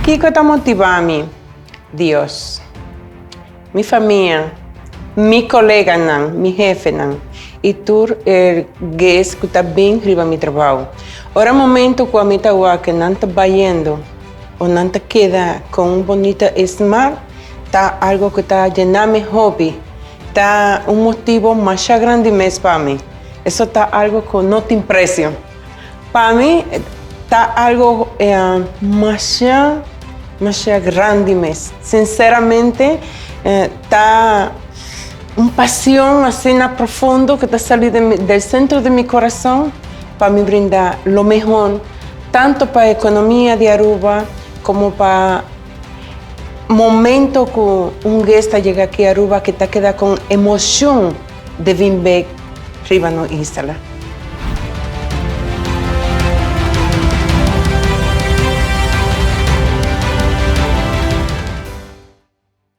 Kiko ta motiva mi? Dios. Mi famia, mi coleganan, mi hefenan y tur e guest cu ta bin riba mi trabao. Ora momento cu ami ta wak nan ta bayendo o nan ta keda con un bonita smile ta algo cu ta yena mi hopi. Ta un motibo masha grandi mes pa mi. Eso ta algo cu no tin precio. Pa mi ta algo masha masha grandi mes. Sinceramente ta un pasion asina profundo cu ta sali del centro di mi corazon pa mi brinda lo mehor tanto pa economia di Aruba como pa momento cu un guest ta yega aki Aruba cu ta keda con emocion di bin bek riba nos isla.